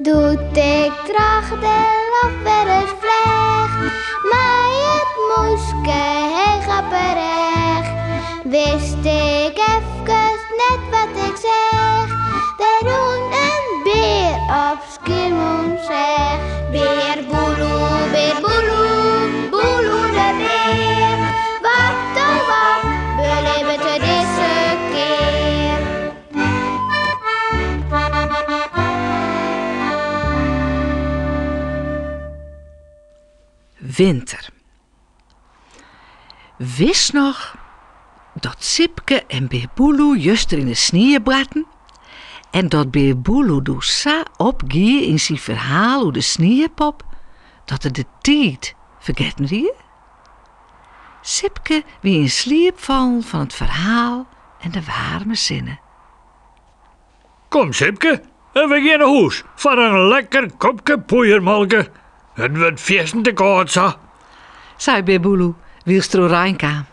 Doe't ik troch de loft wer ris fleach, mei it mûske heech op 'e rêch, wist ik efkes net wat ik seach. Der rûn in bear op Skiermûntseach. Bear Boeloe, bear Boeloe, Boeloe de bear. Wat oh wat belibbet er dizze kear? Winter. Witst noch dat Sipke en Bear Boeloe juster yn 'e snie boarten en dat Bear Boeloe doe sa opgie yn syn ferhaal oer de sniepop dat er de tiid fergetten wie? Sipke wie yn sliep fallen fan it ferhaal en de waarme sinne. Kom Sipke, en we gean nei hûs foar in lekker kopke poeiermolke. It wurdt fierstente kâld sa. Sei Bear Boeloe wylst er oerein kaam.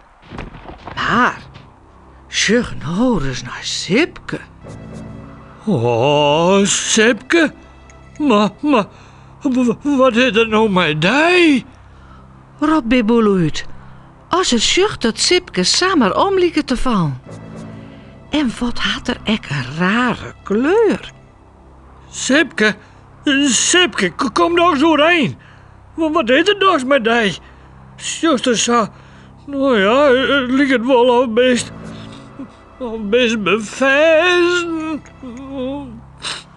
Mar sjoch no ris nei Sipke. Oh, Sipke, mar, mar wat is der no mei dy? Ropt Bear Boeloe út as er sjocht dat Sipke samar om liket te fallen. En wat hat er ek in rare kleur. Sipke, Sipke, kom dochs oerein. Wat is der dochs mei dy? Sjochst der sa, no ja, it liket wol of bist, of bist beferzen.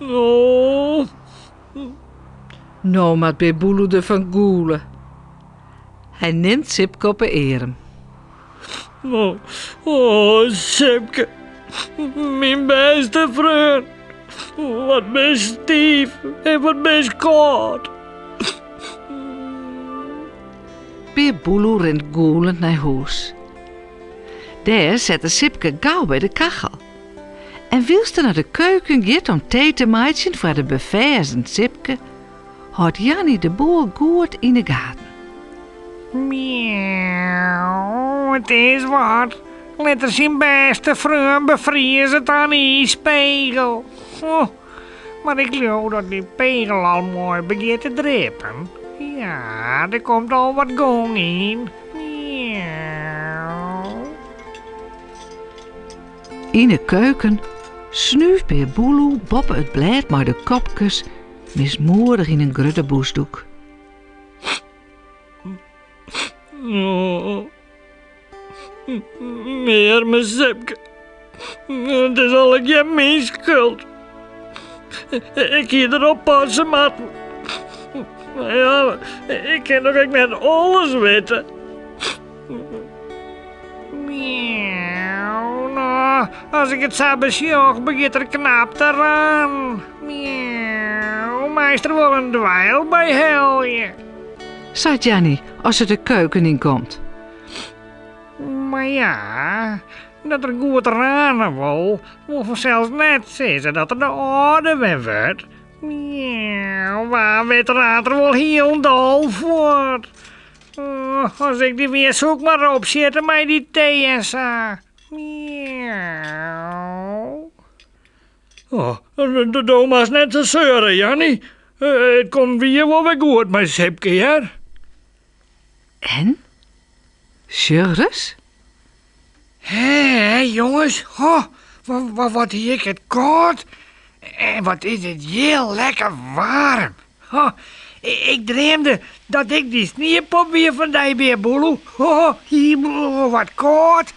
Oh. No moat Bear Boeloe derfan gûle. Hy nimt Sipke op 'e earm. Oh, oh, Sipke, myn bêste freon. Wat bist stiif en wat bist kâld. Bear Boeloe rint gûlend nei hûs. Dêr set er Sipke gau by de kachel. En wylst er nei de keuken giet om tee te meitsjen foar de beferzen Sipke, hâldt Janny de boel goed yn 'e gaten. Miauw, it is wat. Lit er syn bêste freon befrieze ta in iispegel. Oh, mar ik leau dat dy pegel al moai begjint te drippen. Ja, der komt al wat gong yn. Miauw. Yn 'e keuken snúft Bear Boeloe boppe it blêd mei de kopkes mismoedich yn in grutte bûsdoek. Oh, earme Sipke. It is allegear myn skuld. Ik hie der op passe moatten. Mar ja, ik kin doch ek net alles witte. Miauw, no, as ik it sa besjoch, begjint er knap te ranen. Miauw, meist der wol in dweil by helje. Seit Janny as se de keuken yn komt. Mar ja, dat er goed rane wol, wol fansels net sizze dat er de âlde wer wurdt. Miauw, wa wit raant er wol hielendal fuort. Oh, as ik dy wie, soe ik mar opsjitte mei dy tee en sa. Miauw. Oh, do moatst net sa seure, Janny. It komt wier wol wer goed mei Sipke, hear. En? Sjoch ris. Hé, jonges, ho, wat hie ik it kâld. En wat is it hjir lekker waarm. Ho, ik dreamde dat ik dy sniepop wie fan dy, Bear Boeloe. Ho, ho, wat kâld.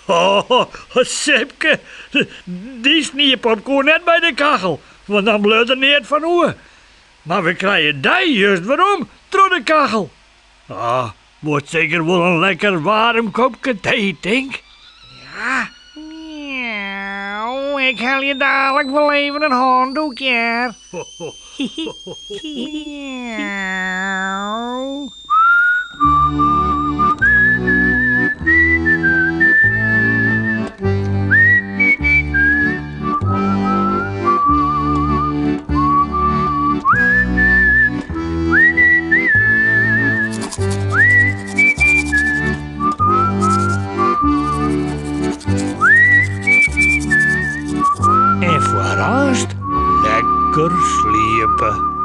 Ho, Sipke, dy sniepop koe net by de kachel, want dan bleau der neat fan oer. Mar we krije dy just werom troch de kachel. Ah, wurdt seker wol in lekker waarm kopke tee, tink. Ja, miauw, ik helje dalik wol even in hândoek, hear. Miauw. En foar aanst, lekker. Lekker sliepe.